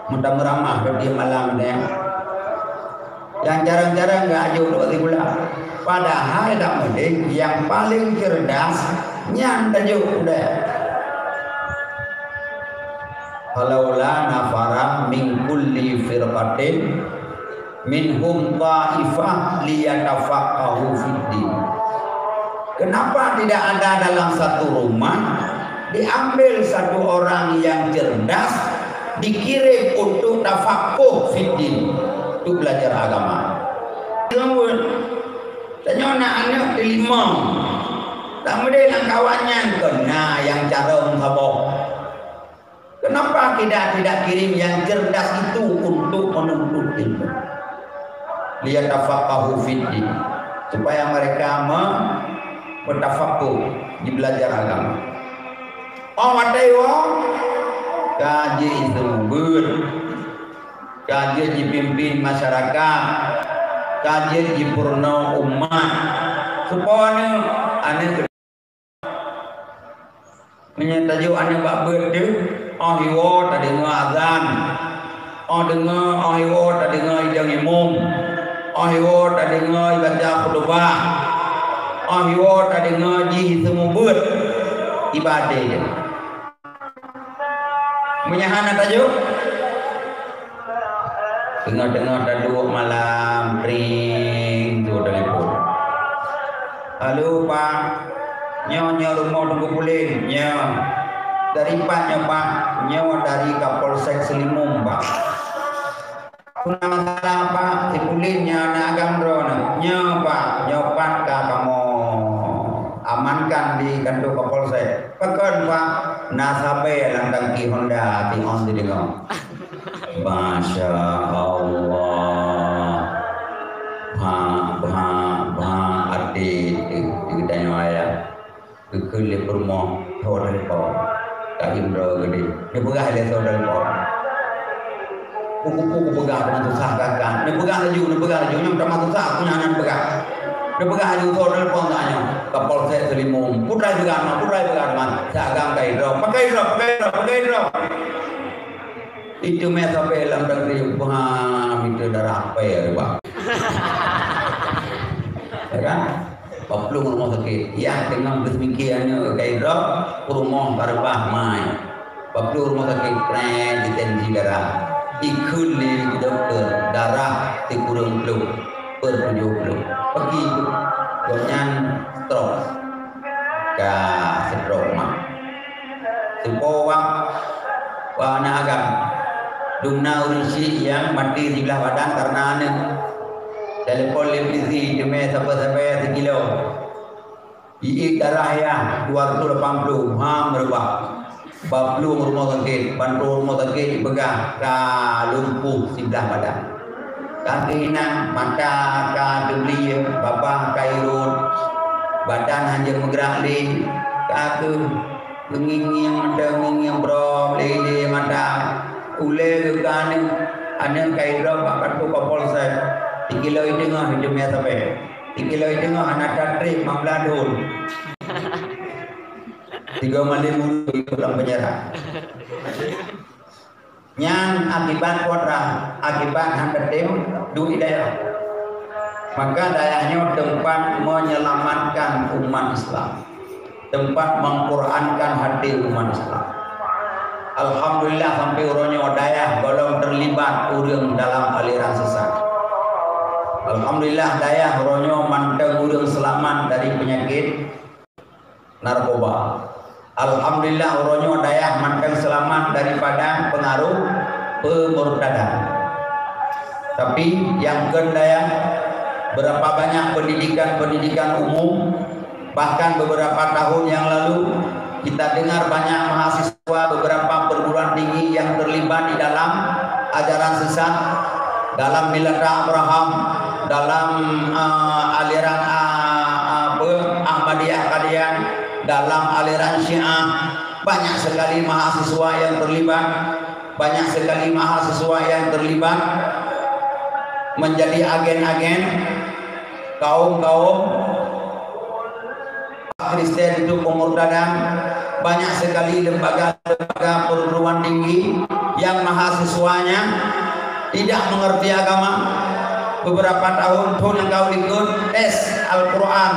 Meutameuramah bak di malam nyan. Nyang carông-carông geuajok lôn sikula. Padahai dak meudeh nyang paleng ceurdas nyan tajok u dayah. Falaula nafara min kulli firqatin minhum taifah liyatafaqahu fid din. Kenapa tidak ada dalam satu rumah diambil satu orang yang cerdas, dikirim untuk tafakuh fid din, untuk belajar agama? Tanyoe na aneuk teulimong, tak meudeh lam kawan nyan keu na nyang carông saboh. tidak, tidak kirim yang cerdas itu untuk menuntut ilmu. Liyatafaqahu fiddin. Supaya mereka me-, bertafakuh, di belajar agama. Oh, watèe woe, ka jeuet jiseumeubeuet, ka jeuet jipimpin masyarakat, ka jeuet jipeurunoe umat. Supaya aneuk, aneuk Meunyoe tajok aneuk bak beuet teuh, oh iwoe tadeungoe azan. Oh deungoe, oh iwoe tadeungoe idong imum. Oh iwoe tadeungoe ibaca khutubah. Oh iwoe tadeungoe jih seumeubeuet ibadah jih. Meunyoe hana tajok, teungoh-teungoh taduek malam, ring, tu telepon. "Halo, Pak. Nyoe, nyoe rumoh Teungku Pulen. Nyoe. Dari pat nyoe, Pak?" "Nyoe dari Kapolsek Seulimum, Pak." "Peue na masalah, Pak? Si Pulen nyoe aneuk agam droeneuh." "Nyoe, Pak. Nyoe pat ka kamoe amankan di kantor Kapolsek." "Pakon, Pak?" "Na sabé lam tangki Honda, tiôn sideungoe." Masya Allah. Bak, bak, bak, até teuh, teuh geutanyoe ayah. Geukheun lé peurumoh, "Soe telepon?" Ka indro geudeh. Neupeugah lé soe telepon. Puku-puku peugah teuma susah kakak. Neupeugah laju, neupeugah laju. Nyoe teuma susah, aku nyan neupeugah. Neupeugah laju soe telepon tanyoe. Kapolsek Seulimum. Putra juga nama, putra juga nama. Sagang kai drop. Pakai drop, pakai drop, pakai drop. Itu meh sampai lam dagri, wah, itu darah apa ya, Pak? Ya kan? Bak plueng rumoh sakét. Yah teungoh geuseumiké aneuk kai drop, peurumoh ka reubah mai. Bak plueng rumoh sakét, preng, jitensi darah. Ikheun lé dokto, darah sikureueng ploh per tujoh ploh. Peuki gobnyan stroke. Ka stroke mah. Teupo wak, wak aneuk agam. Dumna ureueng syiek nyang maté siblah badan kareuna aneuk. Telepon lé polisi, teumé sapeue-sapeue sikilo. Iék darah yah dua ratus lapan puluh, ha, meurubah. Bak plueng rumoh sakét, bantueng rumoh sakét jipeugah ka lumpuh siblah badan. Ka keuhinan, mata ka teublie, babah ka irot, badan hana meugrak lé, ka keuh Meungieng-ngieng mata, meungieng-ngieng brok, lé-lé mata. Ulée geuka aneuk, aneuk ka idrop bak kantor Kapolsek. Tikiloi teungoh, hideup mé sabe. Tikiloi teungoh, hana that treb, limong blaih thon. Tiga malem ureueng ikot lam penjara. Nyan akibat kuadrat, akibat han teutem duek dayah. Maka dayah nyoe teumpat menyelamatkan umat Islam, teumpat mengqurankan hati umat Islam. Alhamdulillah, sampai uroe nyoe dayah golom terlibat ureueng dalam aliran sesat. Alhamdulillah, dayah uroe nyoe mantong ureueng selamat dari penyakit narkoba. Alhamdulillah, uroe nyoe dayah mantong selamat daripada pengaruh pemurtadan. Tapi nyang kheun dayah, berapa banyak pendidikan-pendidikan umum, bahkan beberapa tahun yang lalu, kita dengar banyak mahasiswa beberapa perguruan tinggi yang terlibat di dalam ajaran sesat, dalam milata Abraham, dalam, eh, aliran, eh, apa, Ahmadiyah Qadian, dalam aliran Syiah. Banyak sekali mahasiswa yang terlibat, banyak sekali mahasiswa yang terlibat menjadi agen-agen kaum-kaum Kristen itu pemurtadan. Banyak sekali lembaga-lembaga perguruan tinggi yang mahasiswanya tidak mengerti agama. Beberapa tahun, thon nyang ka likot, tes Al-Quran.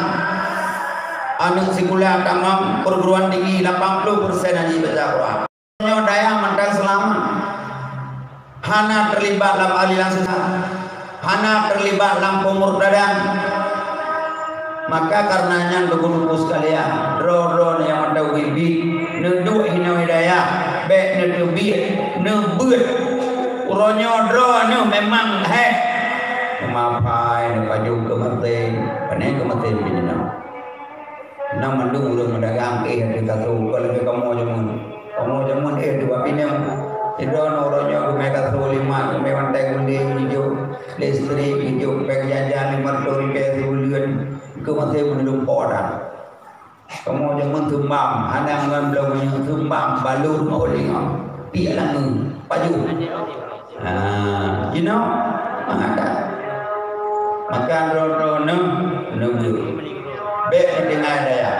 Aneuk sikula tamam perguruan tinggi, lapan puluh persen hana jibaca Quran. Nyoe dayah mantong seulamat. Hana terlibat lam aliran sesat. Hana terlibat lam pemurtadan. Maka karena nyan, teungku-teungku sekalian, droe-droe nyang mantong ubit-ubit, neuduek hinoe dayah, bék neuteubiet, neubeuet. Uroe nyoe droeneuh memang hék. Meumapai, neupajôh keu maté, pane keu maté pih jinoe. Na mandum ureueng meudagang éh ateueh taso, kon lagèe kamoe jameun. Kamoe jameun éh ateueh bak pineung. Sidroe uroe nyoe geumè kasô lima, geumè bantai guleng, geujok listrik, geujok péng jajan lima reutôh ribèe sibuleuen, keu maté meunurot po dah. Kamoe jameun sumbang, hana ngon bloe meunyoe sumbang, balot ngon uleue ngon piek langue, pajoh. Ha, you know? Ha, dah. Maka droe-droe neuh, neuh. Bèk neutinggai daya.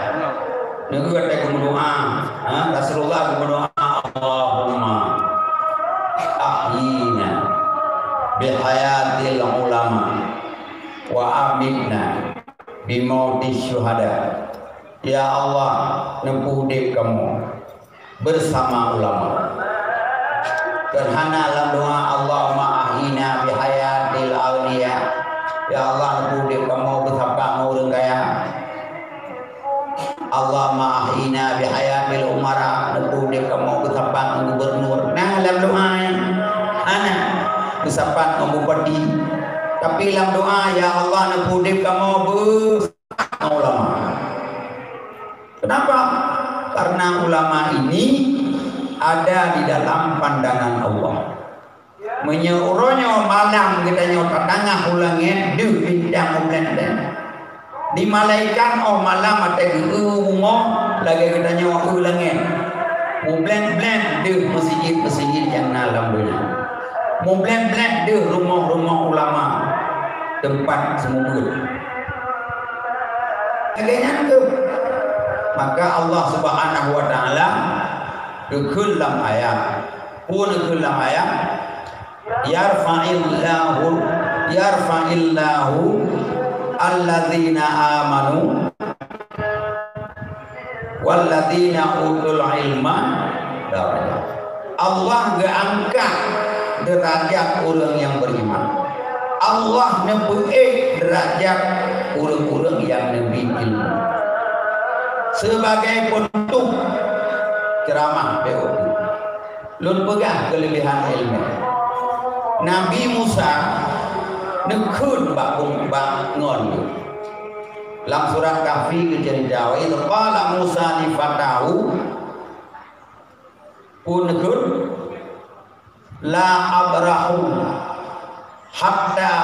Neuh, watèe geumeudoa. Ha, Rasulullah geumeudoa, "Allahumma ahyina bihayatil ulama wa amitna bimautis syuhada." Ya Allah, neupeuudép kamoe bersama ulama. Dan hana lam doa, "Allahumma ahyina bihayatil aghniya." Ya Allah, neupeuudép kamoe beusapat ngon ureueng kaya. "Allahumma ahyina bihayatil umara." Neupeuudép kamoe beusapat ngon gubernur. Nah, lam doa, eh, hana beusapat ngon bupati. Tapi lam doa, "Ya Allah, neupeuudép kamoe beu-" ulama. Kenapa? Karena ulama ini ada di dalam pandangan Allah. Meunyoe uroe nyoe malam geutanyoe tatangah u langèt, deuh bintang mubleng-bleng. Di malaikat óh malam watèe geu-eu bumoe lagèe geutanyoe eu langèt. Mubleng-bleng deuh meuseujid-meuseujid nyang na lam donya. Mubleng-bleng deuh rumoh-rumoh ulama, teumpat seumeubeuet. Lagèe nyan keuh. Maka Allah Subhanahu wa Ta'ala geukheun lam ayat. Peue geukheun lam ayat? "Yarfa'illahu, yarfa'illahu alladzina amanu walladzina utul ilma darajat." Allah geuangkat deurajat ureueng nyang beriman. Allah neupeuék deurajat ureueng-ureueng nyang neubri ilmu. Sibagai peunutôp ceuramah P O T, lôn peugah keuleubehan ileumèe. Nabi Musa neukheun bak, bak ngon geuh. Lam surat Kahfi geuceurita, "Wa idh qala Musa li fatahu," peue neukheun? "La abrahu hatta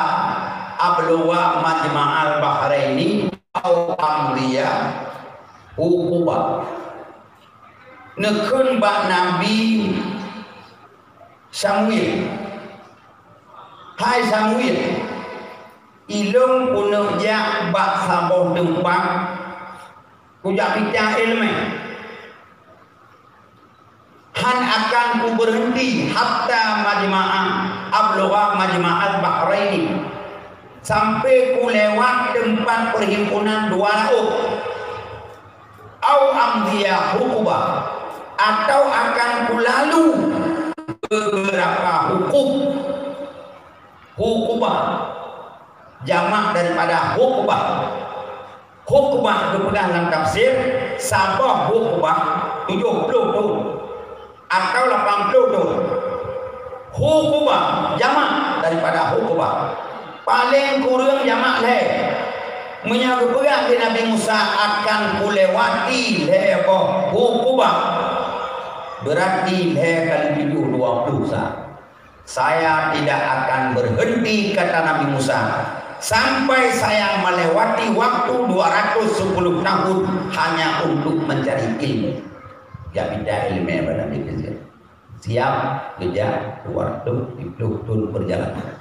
ablugha majma'al bahraini au amdiya huquba." Neukheun bak Nabi Samuel, "Hai Samuel, ilôn keuneuk jak bak saboh teumpat kujak mita ileumèe. Han akan kubeurhenti hatta majma'a, ablugha majma'al bahraini, sampai kulewat teumpat peuhimpunan dua laôt. Au amdiya huquba, atau akan kulalu beberapa huquba." Huquba, jamak daripada huqbah. Huqbah geupeugah lam tafsir, saboh huqbah tujoh ploh thon atau lapan ploh thon. Huqbah, jamak daripada huqbah. Paleng kureueng jamak lhèe. Meunyoe geupeugah lé Nabi Musa, "Akan kulewati lhèe boh huqbah," berarti lhèe kali tujoh dua ploh sa. "Saya tidak akan berhenti," kata Nabi Musa, "sampai saya melewati waktu dua ratus sepuluh tahun hanya untuk mencari ilmu." Jak mita ileumèe bak Nabi Khidir. Siap geujak dua ratus tujoh ploh thon perjalanan.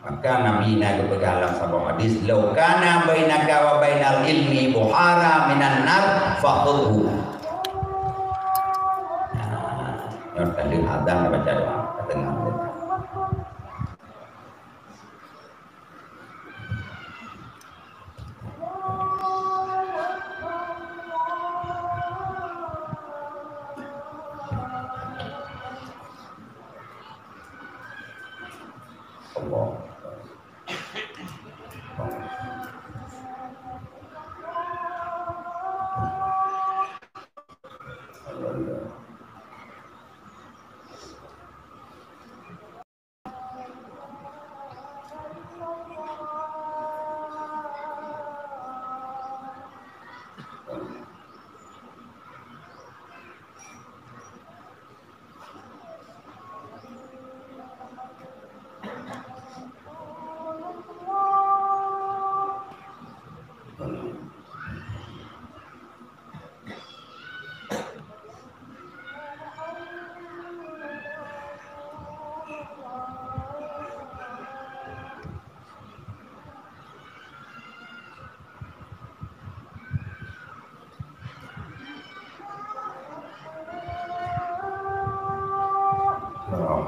Maka Nabi na geupeugah lam saboh hadis, "Lau kana bainaka wa bainal ilmi buhara minan nar, fakhudhu." Nah, nyoe ka lheueh azan baca doa, ka teungoh. Allah.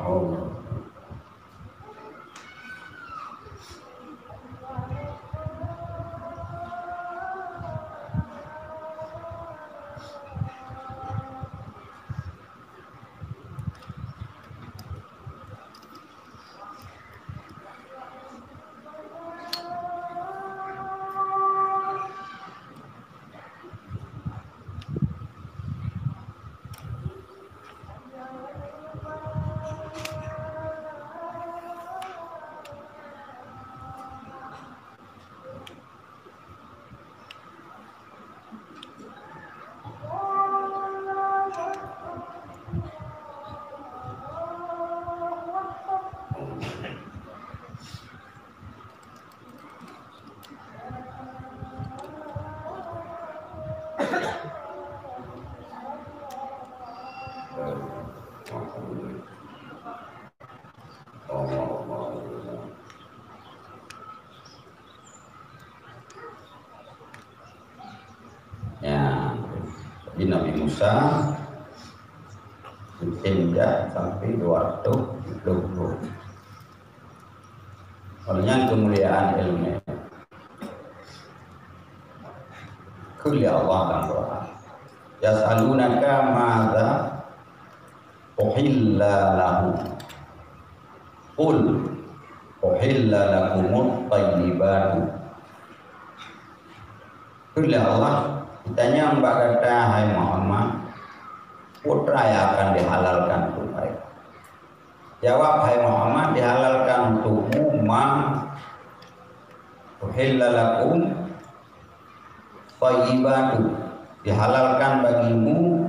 haul. Ya, jadi Nabi Musa, sampai dua ratus tujuh puluh. Oleh nyan keumuliaan ilmu. Kheun lé Allah lam Quran, "Yas'alunaka madza uhilla lahum. Qul uhilla lakumut thayyibatu." Kheun lé Allah, "Jitanyong bak gata, hai Muhammad, peue nyang akan dihalalkan keu gata?" Jawab, "Hai Muhammad, dihalalkan untukmu ma uhilla lakum thayyibatu." Dihalalkan bagimu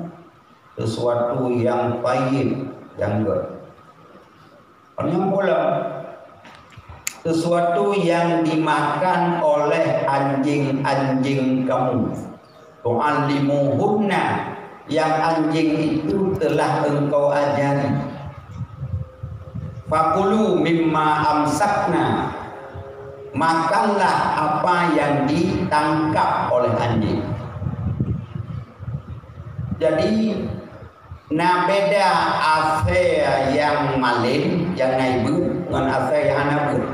sesuatu yang thayyib, yang good. Nyang pula, sesuatu yang dimakan oleh anjing-anjing kamu. "Tu'allimuhunna," yang anjing itu telah engkau ajari. "Fakulu mimma amsakna," makanlah apa yang ditangkap oleh anjing. Jadi, na beda asèe nyang malem, nyang na beuet, ngon asèe nyang hana beuet.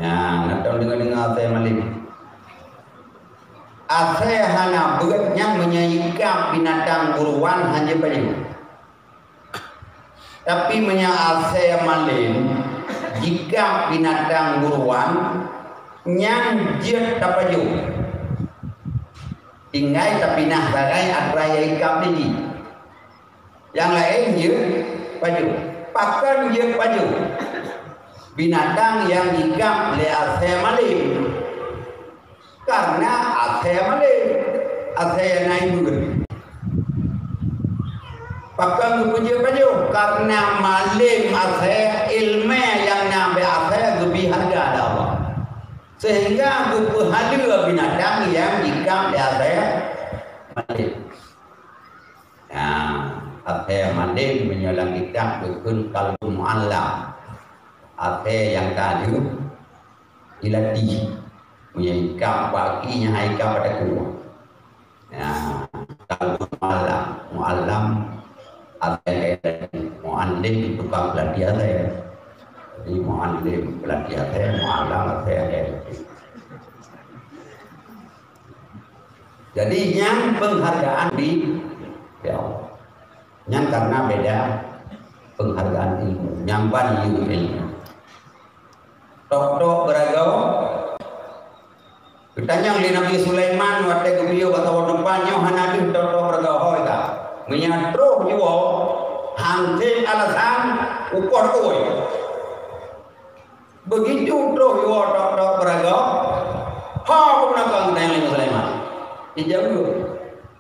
Nah, na tom deungoe-deungoe asèe malem. Asèe hana beuet nyan meunyoe jikab binatang buruan hana jipajoh. Tapi meunyoe asèe malem jikab binatang buruan, nyan jeuet tapajoh. Tinggai tapinah sagai atra nyang jikab tadi. Nyang laén jeuet pajoh. Pakon jeuet pajoh? Binatang nyang jikab lé asèe malem. Karena asèe malem, asèe nyang na beuet. Pakon geupeujeuet pajoh? Karena malem asèe, ileumèe nyang na bak asèe geubri hareuga lé Allah. Sehingga geupeuhaleue binatang nyang jikab lé asèe malem. Nah, asèe malem meunyoe lam kitab geukheun kalbun muallam. Asèe nyang ka lheueh dilatih. Meunyoe jikab bak gaki, nyan hana jikab bak takue. Nah, kalbun muallam, muallam asèe, muallim tukang peulatih asèe. Jadi muallim peulatih asèe, muallam asèe. Jadi, nyan penghargaan di, ya Allah. Nyan karena beda penghargaan ilmu. Nyang ban ilmu. Tok-tok beuragao. Geutanyong lé Nabi Sulaiman watèe geubiyeu bak saboh teumpat, "Nyoe hana deuh tok-tok beuragao, ho ka? Meunyoe troh jiwoe, han tem alasan, ukoh takue." Beugitu troh jiwoe tok-tok beuragao, "Ho, keupeue nakon?" geutanyong lé Sulaiman. Jijaweueb,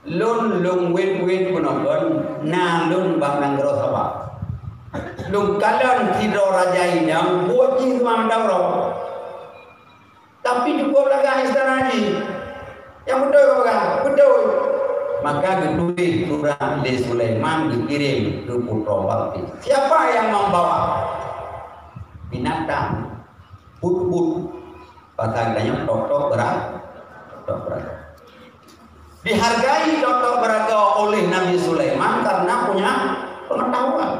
"Lôn, lôn wét-wét keunoe kon, na lôn bak nanggroe Saba. Lôn kalon sidroe raja inong, buet jih teuma mantong droe. Tapi cukôp lagak istana jih. Nyang beutôi kapeugah, beutôi." Maka geutuléh surat lé Sulaiman geukirém keu putroe Balqis. Siapa yang membawa? Binatang. Hudhud. Bahasa geutanyoe tok-tok beura-, tok-tok beuragao. Dihargai tok-tok beuragao oleh Nabi Sulaiman karena punya pengetahuan.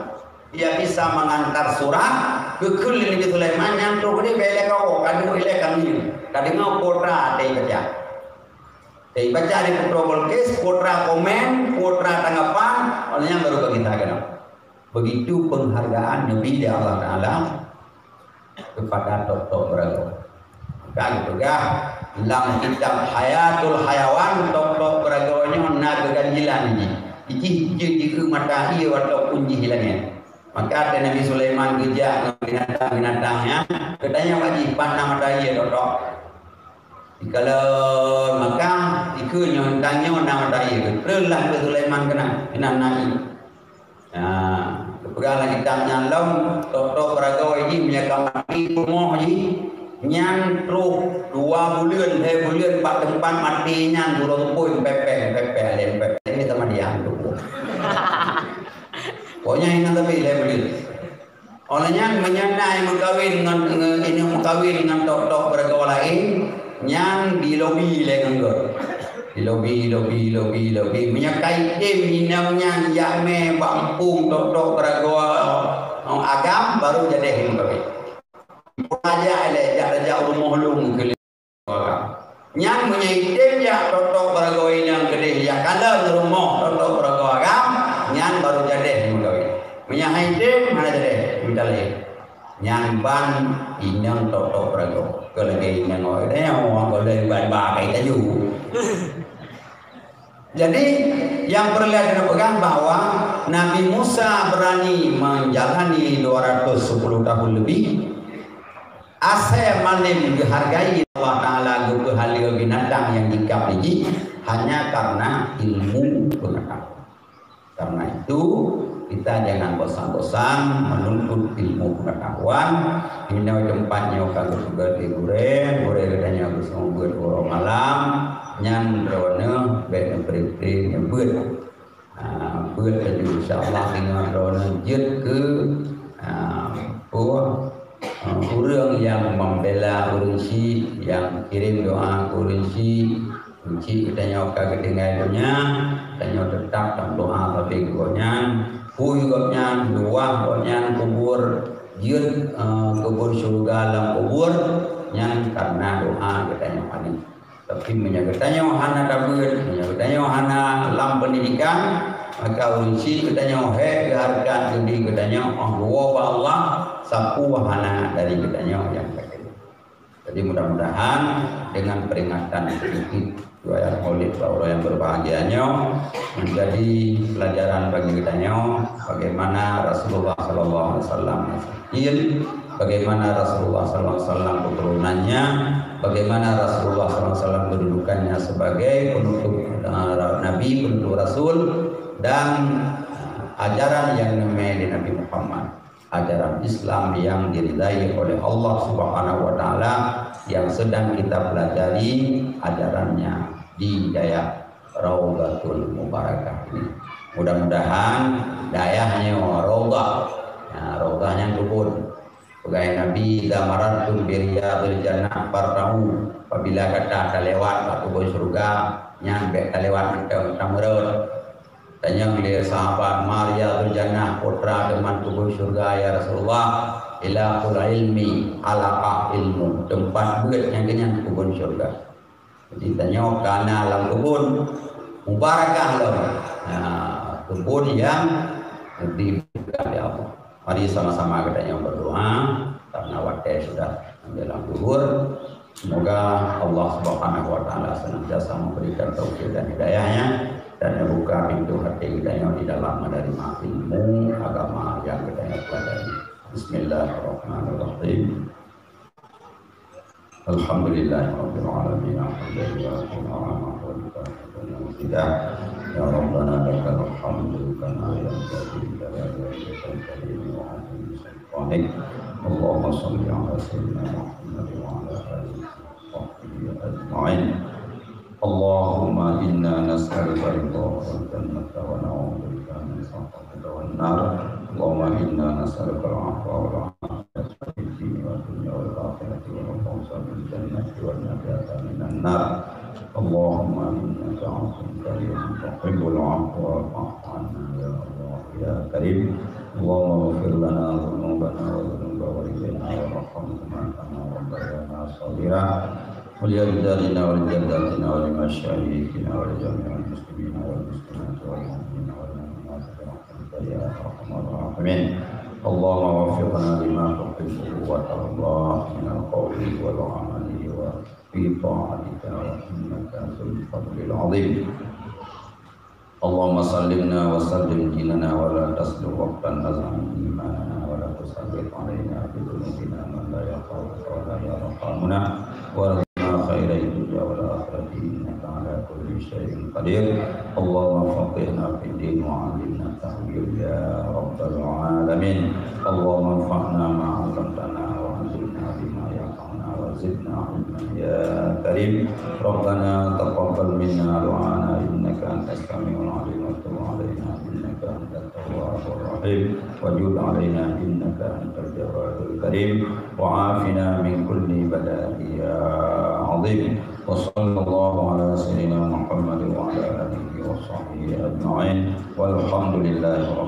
mengantar surat, geukheun lé Nabi Sulaiman nyang troh keudeh bak ilée kawoe, ka duek ilée ka ngieng. Ka deungoe putra teubaca. Teubaca di putroe Balqis, putra komen, putra tanggapan, oleh nyan baru bagi kita keunoe. Begitu penghargaan Nabi dari Allah Taala kepada tok-tok beuragoe. Maka geupeugah lam kitab Hayatul Hayawan, tok-tok beuragoe nyoe na keuganjilan jih. Jih jeuet jikeu mata ie ataupun jih langét. Maka watée Nabi Sulaiman geujak ngon binatang-binatang nyan, geutanyong bak jih, "Pat na mata ie tok-tok?" Dikalon maka, dikeue nyoe, "Tang nyoe na mata ie." Treun lah Nabi Sulaiman keunan, keunan na ie. Nah, geupeugah lam kitab nyan lom, tok-tok beuragoe jih meunyoe ka maté rumoh jih, nyan troh dua buleuen, lhée buleuen bak teumpat maté nyan, uroe teupôi pepeh, pepeh, lé pepeh, lé sama diam tu. Pokoknya ingat tapi lhée buleuen. Óh lheueh nyan, meunyoe na meukawen ngon, ngon, inong meukawen ngon tok-tok beuragoe laén, nyan dilobi lé ngon geuh. Dilobi, lobi, lobi, lobi. Meunyoe ka item inong nyan jak mé bak muphom tok-tok beuragoe, oh, agam, baru jadeh meukawen. Raja ilée, jak raja u rumoh lôn keu Nyan meunyoe item jak tok-tok beuragoe inong keudeh jak kalon rumoh tok-tok beuragoe agam, nyan baru jadeh meukawen. Meunyoe han item, hana jadeh, meutalé. Nyan ban inong tok-tok beuragoe. Keu lagée inong awak geutanyoe, awak gohlom ban ba kai taju. Jadi, nyang peureulée tapeugah bahwa Nabi Musa berani menjalani dua ratus sepuluh tahun lebih. Asai malem geuhargai Allah Taala geupeuhaleue binatang nyang jikab lé jih hanya karena ilmu pengetahuan. Karena itu, kita jangan bosan-bosan menuntut ilmu pengetahuan. Inoe teumpat nyoe ka geupeugét lé gurée, gurée geutanyoe geuseumeubeuet uroe malam, nyan droeneuh bék neupreh-preh neubeuet. Ah, beuet laju, insya Allah, deungon droeneuh jeuet keu, ah, peue, ah, ureuëng nyang membela ureuëng syik, nyang kirém doa keu ureuëng syik. Ureuëng syik geutanyoe ka geutinggai donya, tanyoe teutap tameudoa sabe keu gobnyan. Pui gobnyan, luwah gobnyan kubur, jeuet, ah, keu buet syeuruga lam kubur, nyan karena doa geutanyoe panéh. Tapi meunyoe geutanyoe hana tabeuet, meunyoe geutanyoe hana lam peundidikan, maka ureuëng syik geutanyoe hék geuhareukat diri geutanyoe óh geuwoe bak Allah, sapeue hana dari geutanyoe nyang sakét. Jadi, mudah-mudahan dengan peringatan sedikit riwayat Maulid bak uroe nyang berbahagia nyoe menjadi pelajaran bagi geutanyoe bagaimana Rasulullah sallallahu alaihi wasallam masa kecil, bagaimana Rasulullah sallallahu alaihi wasallam keturunannya, bagaimana Rasulullah sallallahu alaihi wasallam kedudukannya sebagai penutup, eh, Nabi, penutup Rasul, dan, eh, ajaran nyang neumé lé Nabi Muhammad, ajaran Islam yang diridai oleh Allah Subhanahu wa Taala, yang sedang kita pelajari ajarannya di dayah Raudhatul Mubarakah ini. Mudah-mudahan dayah nyoe Raudhah. Nah, Raudhah nyan keubon. Peugah Nabi, "Idza marartum bi riyadhil jannah farta'u." Apabila gata talewat bak keubon syeuruga, nyan bék talewat mantong, tameurot. Tanyong lé sahabat, "Ma riyadhul jannah, peue teuma keubon syeuruga, ya Rasulullah?" "Hilaqul ilmi, halaqah ilmu." Teumpat beuet nyang keuh nyan keubon syeuruga. Jadi, tanyoe ka na lam keubon mubarakah lom. Nah, keubon nyang dimuliakan lé Allah. Mari sama-sama geutanyoe berdoa, karena watée sudah menjelang zuhur. Semoga Allah Subhanahu wa Taala senantiasa memberikan taufik dan hidayahnya, dan membuka pintu hati geutanyoe di dalam menerima ilmu agama yang geutanyoe pelajari. Bismillahirrahmanirrahim. Alhamdulillahirabbil alamin. Alhamdulillah. Ya Rabbana lakal hamdu kama yanbaghi li jalali wajhikal karim wa 'azimi sultanik. Allahumma shalli ala sayyidina Muhammad wa ala alihi wa sahbihi ajma'in. Allahumma inna nas'aluka ridhaka wal jannata wa na'udzubika min sakhatika wan nar. Allahumma inna nas'aluka al-'afwa wal 'afiyata fid dini wad dunya wal akhirati wal fawza bil jannati wan najata minan nar. Allahumma إنك عفو كريم تحب العفو فاعف عنا يا الله يا كريم. اللهم اغفر لنا ذنوبنا وذنوب والدينا وارحمهما كما ربيانا صغيرا. ولأجدادنا ولجداتنا ولمشايخنا ولجميع المسلمين والمسلمات والمؤمنين والمؤمنات برحمتك يا أرحم الراحمين. اللهم وفقنا لما تحبه وترضاه من القول والعمل وفي طاعتك، إنك ذو الفضل العظيم. اللهم سلمنا وسلم ديننا ولا تسلب وقتا نزع إيماننا ولا تسلط علينا بذنوبنا من لا يخافك ولا يرحمنا، وارزقنا خير الدنيا والآخرة إنك على كل شيء قدير. اللهم فقهنا في الدين وعلمنا التأويل يا رب العالمين. اللهم انفعنا ما علمتنا وعلمنا بما ينفعنا وزدنا علما يا كريم. ربنا تقبل منا دعاءنا إنك أنت السميع العليم وتب علينا إنك أنت التواب الرحيم وجد علينا إنك أنت الجواد الكريم وعافنا من كل بلاء يا عظيم. وصلى الله على سيدنا محمد وعلى آله وصحبه أجمعين والحمد لله رب